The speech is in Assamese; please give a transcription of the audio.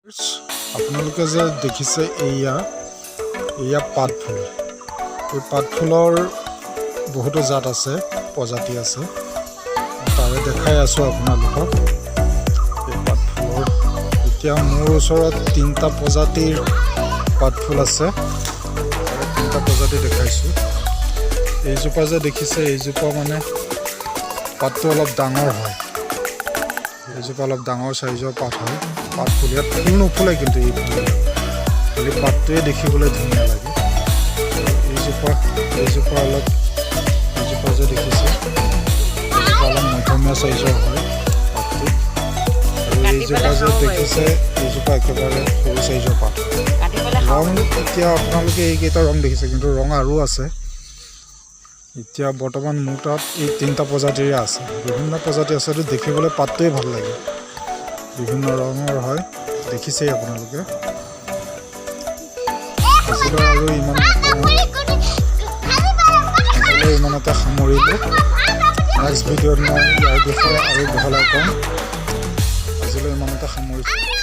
আপোনালোকে যে দেখিছে, এয়া পাতফুল। এই পাতফুলৰ বহুতো জাত আছে, প্ৰজাতি আছে। তাৰে দেখাই আছোঁ আপোনালোকক এই পাতফুলৰ। এতিয়া মোৰ ওচৰত তিনিটা প্ৰজাতিৰ পাতফুল আছে। তাৰে তিনিটা প্ৰজাতি দেখাইছোঁ। এইজোপা যে দেখিছে, এইজোপা মানে পাতটো অলপ ডাঙৰ হয়। এইজোপা অলপ ডাঙৰ চাইজৰ পাত হয়, পাত ফুল। ইয়াত ফুল নুফুলে, কিন্তু এই ফুল খালি পাতটোৱে দেখিবলৈ ধুনীয়া লাগে। আৰু এইজোপা অলপ, এইজোপা যে দেখিছে, এইজোপা অলপ মধ্যমীয়া চাইজৰ হয় পাতটো। আৰু কাটি এইজোপা পেলাই যে খাব পাৰি। দেখিছে, এইজোপা একেবাৰে সৰু চাইজৰ পাত। কাটি পেলাই খাব। ৰং এতিয়া আপোনালোকে এইকেইটা ৰং দেখিছে, কিন্তু ৰং আৰু আছে। এতিয়া বৰ্তমান মোৰ তাত এই তিনিটা প্ৰজাতিৰে আছে। বিভিন্ন প্ৰজাতি আছে। এইটো দেখিবলৈ পাতটোৱে ভাল লাগে। বিভিন্ন ৰঙৰ হয়, দেখিছেই আপোনালোকে। আজিলৈ আৰু ইমান নকওঁ, আজিলৈ ইমানতে সামৰিলোঁ। নেক্সট ভিডিঅ'ত মই ইয়াৰ বিষয়ে আৰু বহলাই ক'ম। আজিলৈ ইমানতে সামৰিছোঁ।